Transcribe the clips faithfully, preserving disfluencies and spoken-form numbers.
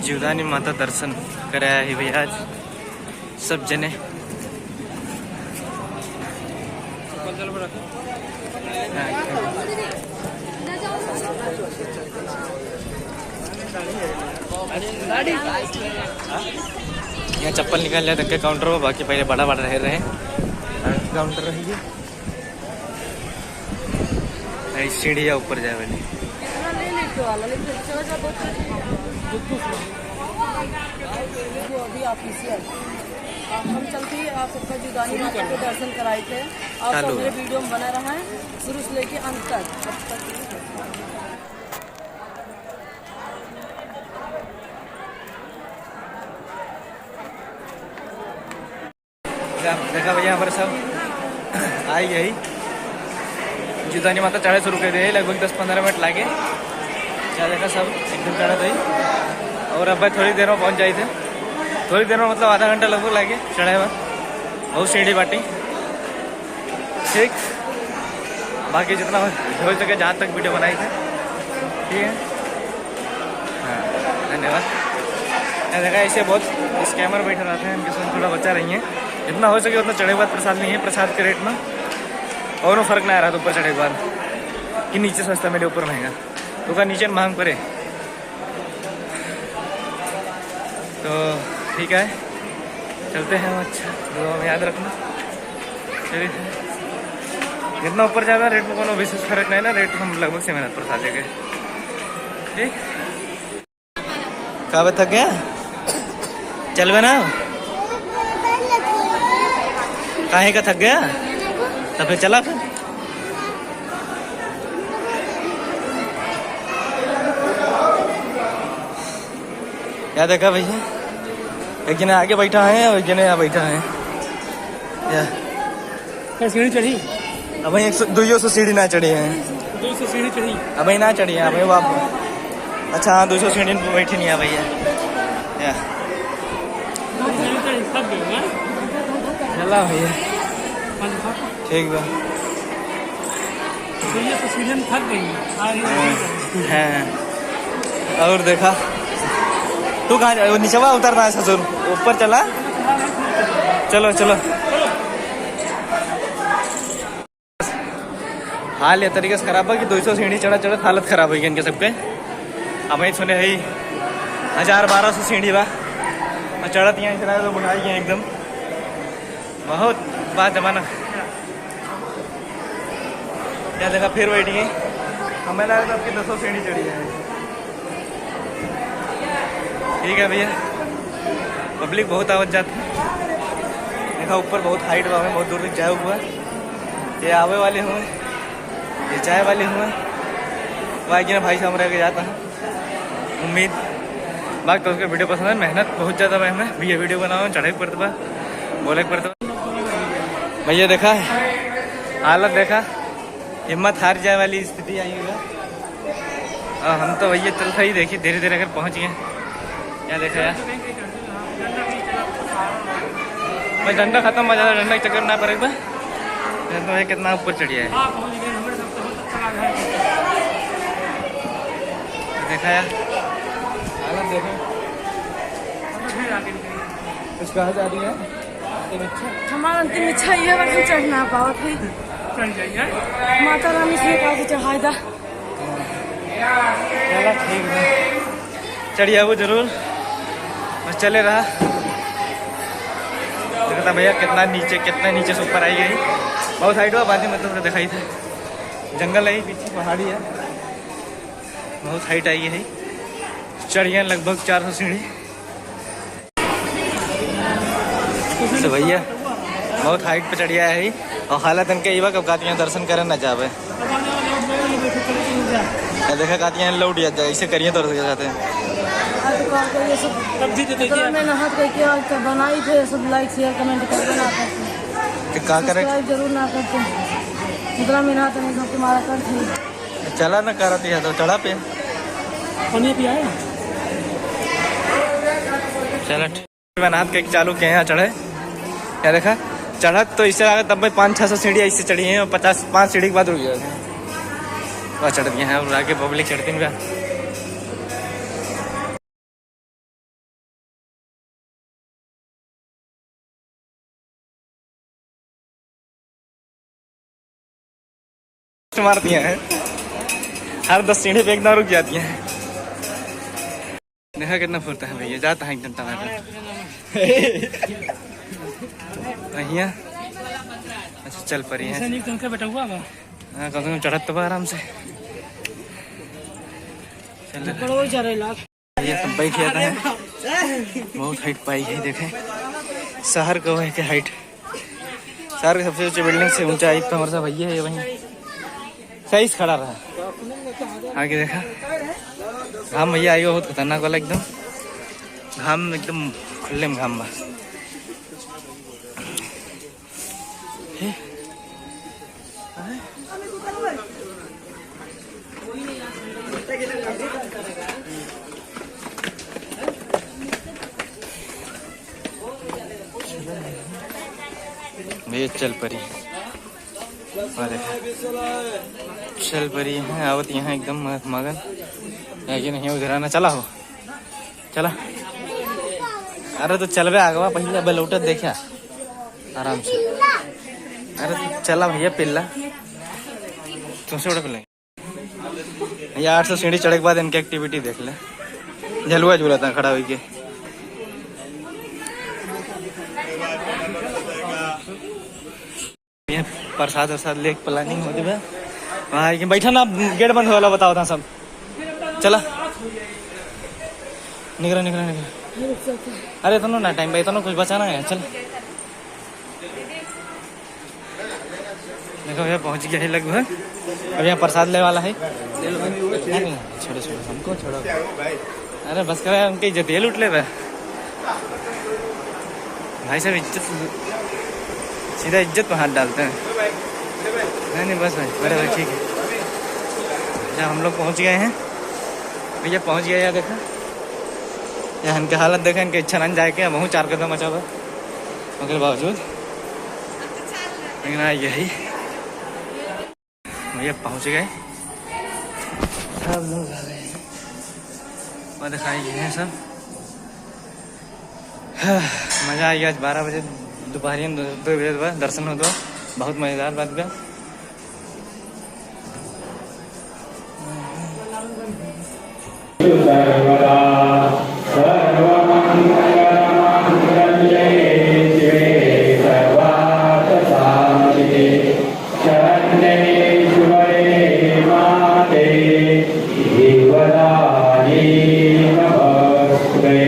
जीवदानी माता दर्शन करे आए ही भैया आज सब जने। यहाँ चप्पल निकाल लिया तक के काउंटर में, बाकी पहले बड़ा बड़ा रहे रहे काउंटर रही है। ऐ सीढ़िया ऊपर जाए वाली। हाँ, ले ले तो वाला, ले ले, चलो, चलो, बहुत कुछ। वो अभी ऑफिशियल। हम चलते ही आप सबका जीवदानी माता के दर्शन कराए थे। आप चालू सब मेरे है। वीडियो में बना रहा है, शुरू से लेके अंत तक। देखा भैया, हमारे सब आई गई। जीवदानी माता चढ़े शुरू कर दिए, लगभग दस पन्द्रह मिनट लागे। क्या देखा, सब एकदम चढ़त है। और अब भाई थोड़ी देर में पहुंच जाए थे, थोड़ी देर में मतलब आधा घंटा लगभग लागे चढ़े में। बहुत सीढ़ी बाटी। ठीक, बाकी जितना हो, हो सके जहाँ तक वीडियो बनाई थे। ठीक है, हाँ, धन्यवाद। ये देखा, ऐसे बहुत स्कैमर बैठे रहते हैं, इनके साथ थोड़ा बचा रही है। जितना हो सके उतना चढ़े के बाद प्रसाद नहीं है, प्रसाद के रेट में और फर्क ना आ रहा था ऊपर चढ़े के बाद कि नीचे सस्ता मिले, ऊपर महंगा, तो का नीचे महंग पड़े। तो ठीक है, चलते हैं हम। अच्छा, दुआ में याद रखना। चलिए, जितना ऊपर जावे रेट में कोनो विशेष फर्क नहीं ना, रेट हम लगभग सेम है प्रसाद लेके। ठीक, का बे, थक गया? चलबे ना? काहे का थक गया? तो फिर चला फिर। या देखा भैया, एक जने आगे बैठा है और एक जने यहाँ बैठा है। या। क्या सीढ़ी चढ़ी? अब एक सौ, दुइयो सौ सीढ़ी ना चढ़ी है। दुइयो सौ सीढ़ी चढ़ी? अब ना चढ़ी है, अब वापस। अच्छा, हाँ, दुइयो सौ सीढ़ी पे बैठी नहीं है भैया। या। दुइयो सौ सीढ़ी चढ़ी, थक गई, हाँ? चला भैया। हाँ, हाँ। ठीक बा। दुइयो सौ सीढ़ी में थक गई। हाँ, ये हाँ, हाँ। और देखा, तू कहाँ जा-, वो नीचवा उतरना है ससुर, ऊपर चला। चलो, चलो। हाल ये तरीके से खराब बा कि दुइयो सौ सीढ़ी चढ़त चढ़त हालत खराब होइ गई इनके सबके। अब ही सुने है हजार बारह सौ सीढ़ी बा और चढ़त यहाँ इतना तो बुढ़ाई गया एकदम। बहुत बात जमाना। या देखा, फिर बैठ गई। हमें लगा था आपकी दसों सीढ़ी चढ़ी है। ठीक है भैया, पब्लिक बहुत आवत जात है। देखा, ऊपर बहुत हाइट बा, बहुत दूर तक जाए हुआ। ये आवे वाले हुए, ये जाए वाले हुए। भाई जी ने, भाई साहब रह के जाता है। उम्मीद बाकी तो उसके वीडियो पसंद है। मेहनत बहुत ज़्यादा बा एमे, भैया वीडियो बनावे, चढ़े के पड़त बा, बोले के पड़त बा। भैया देखा, हालत देखा, हिम्मत हार जाए वाली स्थिति आई हुई है। और हम तो भैया चल रही, देखिए धीरे धीरे अगर पहुँच गए। क्या देखा यार, बस डंडा खत्म हो जाता, डंडा के चक्कर ना पड़े बा। डंडा भाई कितना ऊपर चढ़ गया है। देखा यार, हालत देखो। कुछ कहा जा रही है? हमार अंतिम इच्छा ये बा कि हम चढ़ ना पावत है। माता रानी से कहा कि चढ़ाई दा। चला ठीक है, चढ़िया वो जरूर, बस चले रहा। देखता भैया कितना नीचे, कितना नीचे से ऊपर आई गई। बहुत हाइट हुआ, बाद में मतलब दिखाई था, जंगल है पीछे, पहाड़ी है। बहुत हाइट आई है, चढ़िया लगभग चार सौ सीढ़ी। तो भैया बहुत हाइट पे चढ़िया है और हालत इनके इवा कब कातियाँ दर्शन करे ना जावे। ये देखा कातियाँ लौट जाते, ऐसे करिए तो साथ। इतना मेहनत करके आज का बनाई थे, सब लाइक शेयर कमेंट कर देना करते। तो का करे? सब्सक्राइब जरूर ना करते। इतना मेहनत है, तुम्हारा कर थे। चला ना करत है तो चढ़ा पे। पानी पिया है? चला ठीक। मेहनत के चालू के यहाँ चढ़े। क्या देखा, चढ़त तो इससे आगे तब भी पाँच छः सौ सीढ़ी ऐसे चढ़ी हैं और पचास, पाँच सीढ़ी के बाद रुक जाएगा। वह चढ़ गए हैं और आगे पब्लिक चढ़ती नहीं। मारती हैं, हर दस सीढ़ी पे एक दाँव रुक जाती हैं। देखा कितना फुर्ता है भैया, जाता है एकदम टमाटर। भैया, अच्छा चल परी है। ऐसा नहीं, तुमके बेटा हुआ बा। हाँ, कम से कम चढ़त तो बा आराम से। चल। ऊपर वो जा रहे लाख। ये सब बैठ जाता है। बहुत हाइट पाई है, देखे शहर का वह के हाइट। शहर के सबसे ऊंचे बिल्डिंग से ऊंचा एक तो हमारे साथ भैया है, वहीं सही से खड़ा रहा। आगे देखा घाम भैया आई बहुत खतरनाक वाला एकदम। घाम एकदम खुले में घाम बा। भैया चल परी। वाह देखा। चल परी है, आवत यहाँ एकदम मगन। या कि नहीं उधर आना, चला हो, चला। अरे तो चलबे आगवा पहले, अब लौटत देखा आराम से। अरे तो चला भैया पिल्ला, तुमसे बड़ा पिल्ला। ये आठ सौ सीढ़ी चढ़े के बाद इनके एक्टिविटी देख ले, झलुआ झूलता खड़ा होइके। ये प्रसाद वरसाद लेके प्लानिंग होती बा। हाँ, लेकिन बैठा ना, गेट बंद होला, बताओ था सब। चला, निकरा, निकरा, निकरा। अरे इतना ना टाइम भाई, इतना कुछ बचाना है, चल। देखो भैया पहुँच गया है लगभग। अब यहाँ प्रसाद ले वाला है। नहीं, नहीं, छोड़ो, छोड़ो, हमको छोड़ो। अरे बस करा, उनके इज्जत ये लूट ले बे। भाई साहब इज्जत, सीधा इज्जत पे हाथ डालते हैं। नहीं, नहीं, बस भाई, बड़े भाई, ठीक है। अच्छा, हम लोग पहुँच गए हैं। भैया पहुँच गए, यहाँ देखो, यहाँ इनके हालत देखो, इनके इच्छा नहीं जाए के, हम चार कदम अच्छा बा। ओकरे बावजूद लेकिन हाँ, यही भैया पहुँच गए। सब लोग आ गए हैं। और दिखाई गए हैं सब। मज़ा आ गया। आज बारह बजे दोपहरिया में दो, दो बजे बाद दर्शन हो तो बहुत मज़ेदार बात बा। सर्वदा सर्वमङ्गलमाङ्गल्ये शिवे सर्वार्थसाधिके शरण्ये त्र्यम्बके गौरी नारायणी नमोस्तुते।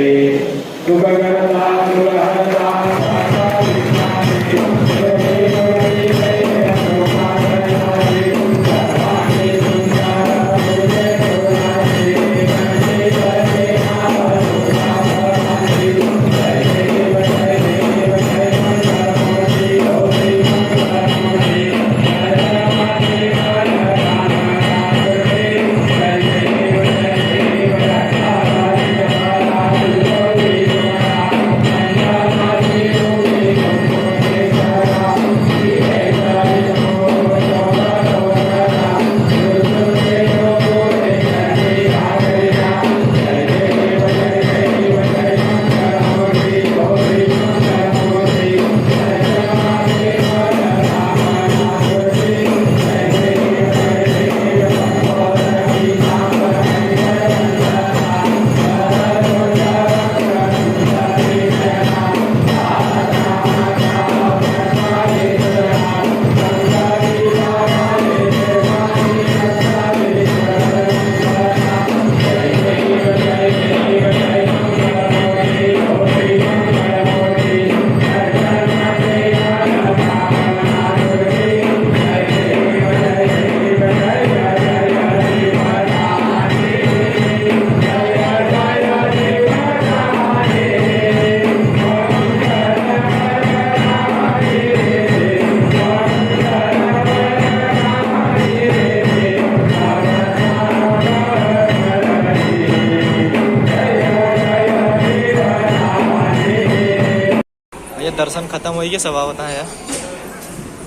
भैया दर्शन खत्म होइगे, सब आवत हैं यार,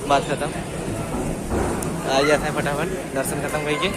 बात खत्म। आ जाते हैं फटाफट, दर्शन खत्म होइगे।